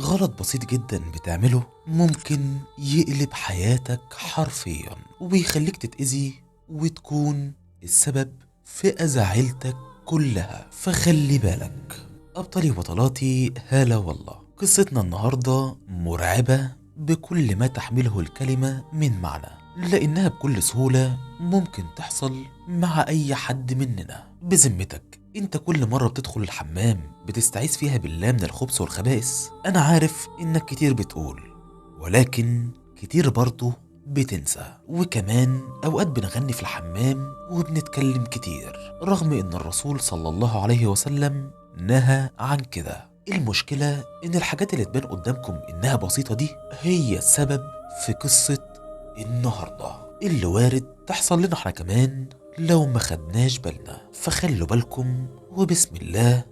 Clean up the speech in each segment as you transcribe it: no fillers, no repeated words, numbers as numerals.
غلط بسيط جدا بتعمله ممكن يقلب حياتك حرفيا وبيخليك تتأذي وتكون السبب في أذى عيلتك كلها، فخلي بالك. أبطالي وبطلاتي، هلا والله. قصتنا النهاردة مرعبة بكل ما تحمله الكلمة من معنى، لأنها بكل سهولة ممكن تحصل مع أي حد مننا. بذمتك انت كل مرة بتدخل الحمام بتستعيذ فيها بالله من الخبث والخبائث؟ انا عارف انك كتير بتقول، ولكن كتير برضه بتنسى. وكمان اوقات بنغني في الحمام وبنتكلم كتير، رغم ان الرسول صلى الله عليه وسلم نهى عن كده. المشكلة ان الحاجات اللي تبان قدامكم انها بسيطة دي هي السبب في قصة النهاردة اللي وارد تحصل لنا احنا كمان لو ما خدناش بالنا. فخلوا بالكم، وبسم الله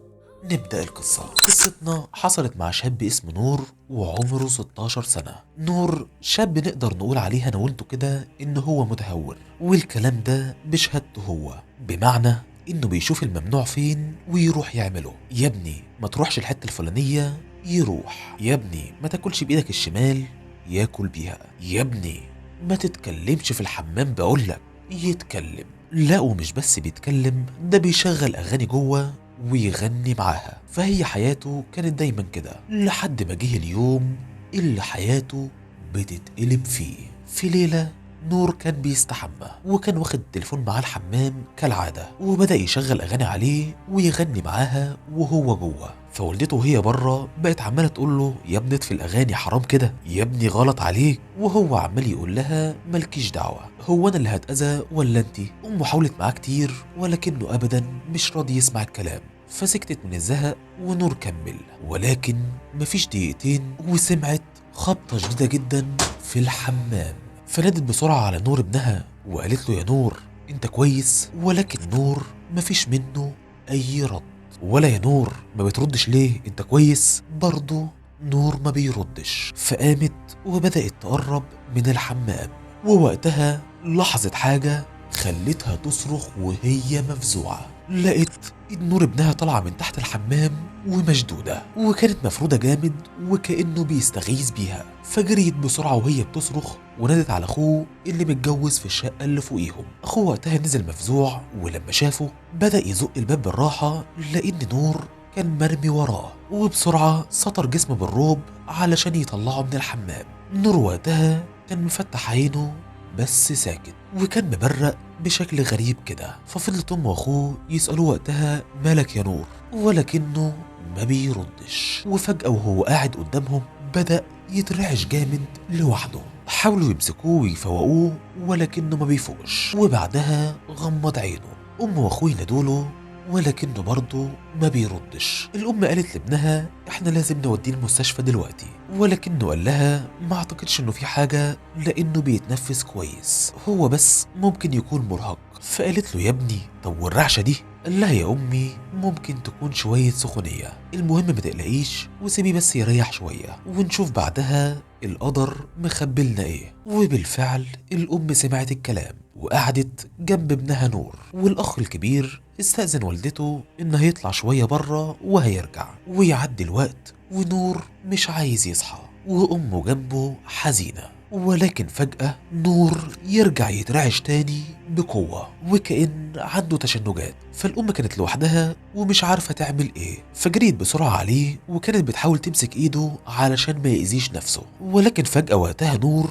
نبدأ القصة. قصتنا حصلت مع شاب اسمه نور وعمره 16 سنة. نور شاب نقدر نقول عليه انا وانتو كده ان هو متهور، والكلام ده بشهادته هو، بمعنى انه بيشوف الممنوع فين ويروح يعمله. يا ابني ما تروحش الحتة الفلانية، يروح. يا ابني ما تاكلش بايدك الشمال، ياكل بيها. يا ابني ما تتكلمش في الحمام، بقولك يتكلم. لا ومش بس بيتكلم، ده بيشغل اغاني جوه ويغني معاها. فهي حياته كانت دايما كده لحد ما جه اليوم اللي حياته بتتقلب فيه. في ليلة نور كان بيستحمى، وكان واخد التليفون معاه الحمام كالعادة، وبدأ يشغل أغاني عليه ويغني معاها وهو جوه. فوالدته وهي بره بقت عمالة تقول له يا ابني اطفي الأغاني، حرام كده يا ابني، غلط عليك. وهو عمال يقول لها مالكيش دعوة، هو أنا اللي هتأذى ولا انتي؟ أمه حاولت معاه كتير ولكنه أبدا مش راضي يسمع الكلام، فسكتت من الزهق ونور كمل. ولكن مفيش دقيقتين وسمعت خبطة شديدة جدا في الحمام، فنادت بسرعة على نور ابنها وقالت له يا نور انت كويس؟ ولكن نور مفيش منه اي رد. ولا يا نور ما بتردش ليه، انت كويس؟ برضه نور ما بيردش. فقامت وبدأت تقرب من الحمام، ووقتها لاحظت حاجة خلتها تصرخ وهي مفزوعة. لقت ايد نور ابنها طالعة من تحت الحمام ومشدودة، وكانت مفرودة جامد وكأنه بيستغيث بيها. فجريت بسرعة وهي بتصرخ ونادت على اخوه اللي متجوز في الشقة اللي فوقيهم. اخوه وقتها نزل مفزوع، ولما شافه بدأ يزق الباب بالراحة لأن نور كان مرمي وراه، وبسرعة سطر جسمه بالروب علشان يطلعه من الحمام. نور وقتها كان مفتح عينه بس ساكت، وكان مبرق بشكل غريب كده. ففضلت امه واخوه يسألوه وقتها مالك يا نور، ولكنه ما بيردش. وفجأة وهو قاعد قدامهم بدأ يترعش جامد لوحده. حاولوا يمسكوه ويفوقوه ولكنه ما بيفوقش، وبعدها غمض عينه. امه واخوه ينادوله ولكنه برضه ما بيردش. الام قالت لابنها احنا لازم نوديه المستشفى دلوقتي، ولكنه قال لها ما اعتقدش انه في حاجة لانه بيتنفس كويس، هو بس ممكن يكون مرهق. فقالت له يا ابني طب والرعشة دي؟ قال لها يا امي ممكن تكون شوية سخونية، المهم ما تقلقيش وسيبيه بس يريح شوية ونشوف بعدها القدر مخبلنا ايه. وبالفعل الام سمعت الكلام وقعدت جنب ابنها نور، والاخ الكبير استأذن والدته إن هيطلع شوية بره وهيرجع. ويعدي الوقت ونور مش عايز يصحى، وأمه جنبه حزينة. ولكن فجأة نور يرجع يترعش تاني بقوة وكأن عنده تشنجات. فالأم كانت لوحدها ومش عارفة تعمل إيه، فجريت بسرعة عليه وكانت بتحاول تمسك إيده علشان ما يأذيش نفسه. ولكن فجأة وقتها نور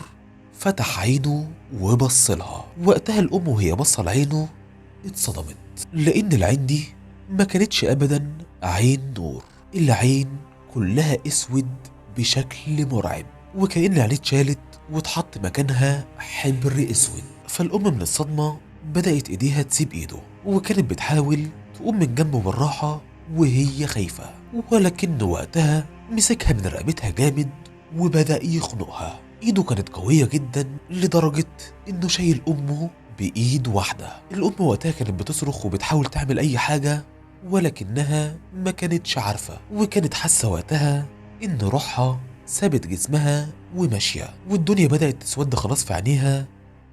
فتح عينه وبصلها. وقتها الأم وهي بصة لعينه اتصدمت، لأن العين دي ما كانتش أبدا عين نور، العين كلها أسود بشكل مرعب، وكأن العين اتشالت واتحط مكانها حبر أسود. فالأم من الصدمة بدأت إيديها تسيب إيده، وكانت بتحاول تقوم من جنبه بالراحة وهي خايفة، ولكن وقتها مسكها من رقبتها جامد وبدأ يخنقها. إيده كانت قوية جدا لدرجة إنه شايل أمه بإيد واحدة. الأم وقتها كانت بتصرخ وبتحاول تعمل أي حاجة ولكنها ما كانتش عارفة، وكانت حاسة وقتها إن روحها سابت جسمها وماشية، والدنيا بدأت تسود خلاص في عينيها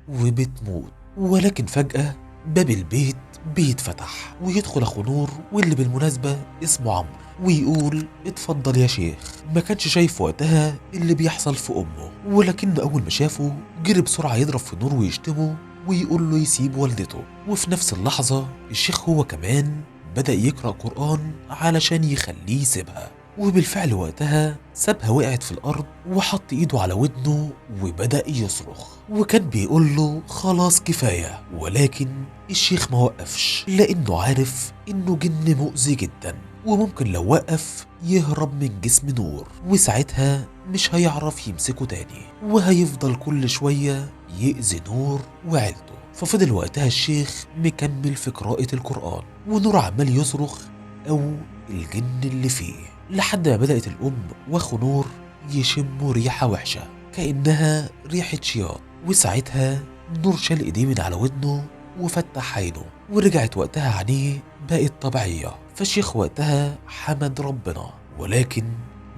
وبتموت. ولكن فجأة باب البيت بيتفتح ويدخل اخو نور، واللي بالمناسبة اسمه عمرو، ويقول اتفضل يا شيخ. ما كانش شايف وقتها اللي بيحصل في امه، ولكن اول ما شافه جري بسرعة يضرب في نور ويشتمه ويقول له يسيب والدته. وفي نفس اللحظة الشيخ هو كمان بدأ يقرأ قرآن علشان يخليه يسيبها، وبالفعل وقتها سابها، وقعت في الأرض وحط إيده على ودنه وبدأ يصرخ، وكان بيقول له خلاص كفاية. ولكن الشيخ ما وقفش، لأنه عارف إنه جن مؤذي جدا، وممكن لو وقف يهرب من جسم نور، وساعتها مش هيعرف يمسكه تاني، وهيفضل كل شوية يأذي نور وعيلته. ففضل وقتها الشيخ مكمل في قراءة القرآن، ونور عمال يصرخ أو الجن اللي فيه، لحد ما بدأت الأم وأخو نور يشموا ريحة وحشة كأنها ريحة شياط. وساعتها نور شال إيديه من على ودنه وفتح عينه، ورجعت وقتها عينيه بقت طبيعية. فالشيخ وقتها حمد ربنا، ولكن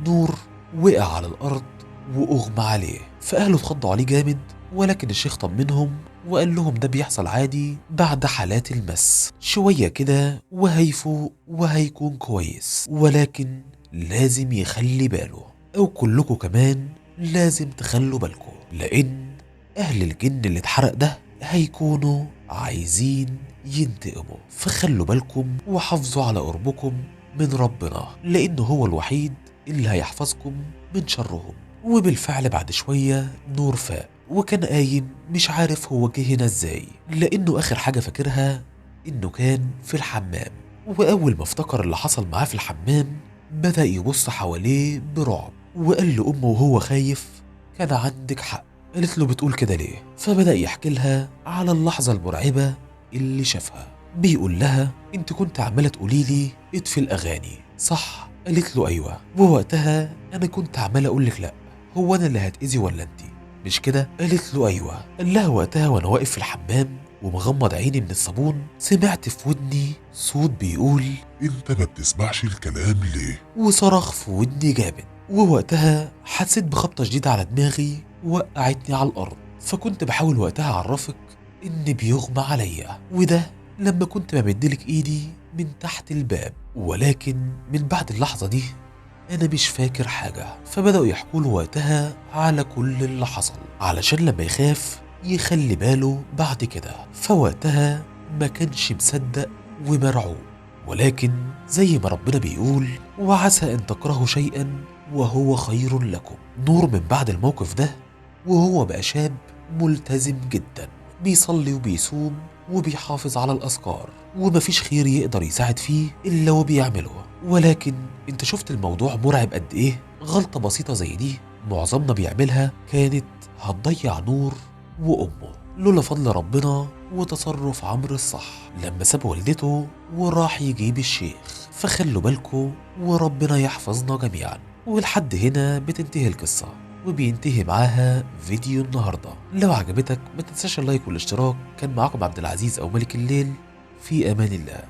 نور وقع على الأرض وأغمى عليه. فأهله اتخضوا عليه جامد، ولكن الشيخ طمنهم وقال لهم ده بيحصل عادي بعد حالات المس، شوية كده وهيفوق وهيكون كويس، ولكن لازم يخلي باله، أو كلكم كمان لازم تخلوا بالكم، لأن أهل الجن اللي اتحرق ده هيكونوا عايزين ينتقموا، فخلوا بالكم وحافظوا على قربكم من ربنا، لأنه هو الوحيد اللي هيحفظكم من شرهم. وبالفعل بعد شوية نور فاق، وكان قايم مش عارف هو جه هنا ازاي، لأنه آخر حاجة فاكرها إنه كان في الحمام. وأول ما افتكر اللي حصل معاه في الحمام بدأ يبص حواليه برعب، وقال لأمه وهو خايف كان عندك حق. قالت له بتقول كده ليه؟ فبدأ يحكي لها على اللحظة المرعبة اللي شافها. بيقول لها انت كنت عمالة تقولي لي اطفي الأغاني صح؟ قالت له أيوة، ووقتها أنا كنت عمالة أقولك لأ، هو أنا اللي هتأذي ولا انت؟ مش كده؟ قالت له أيوة. قال لها وقتها وأنا واقف في الحمام ومغمض عيني من الصابون سمعت في ودني صوت بيقول انت ما بتسمعش الكلام ليه؟ وصرخ في ودني جامد. ووقتها حسيت بخبطة شديدة على دماغي وقعتني على الأرض، فكنت بحاول وقتها أعرفك إن بيغمى عليا، وده لما كنت بمدلك إيدي من تحت الباب، ولكن من بعد اللحظة دي أنا مش فاكر حاجة. فبدأوا يحكوا له وقتها على كل اللي حصل علشان لما يخاف يخلي باله بعد كده. فوقتها ما كانش مصدق ومرعوب، ولكن زي ما ربنا بيقول وعسى أن تكرهوا شيئا وهو خير لكم. نور من بعد الموقف ده وهو بقى شاب ملتزم جدا، بيصلي وبيصوم وبيحافظ على الأذكار، ومفيش خير يقدر يساعد فيه إلا وبيعمله. ولكن انت شفت الموضوع مرعب قد ايه؟ غلطة بسيطة زي دي معظمنا بيعملها كانت هتضيع نور وأمه، لولا فضل ربنا وتصرف عمرو الصح لما ساب والدته وراح يجيب الشيخ. فخلوا بالكم وربنا يحفظنا جميعا. ولحد هنا بتنتهي القصة وبينتهي معاها فيديو النهاردة. لو عجبتك ما تنساش اللايك والاشتراك. كان معاكم عبد العزيز أو ملك الليل، في أمان الله.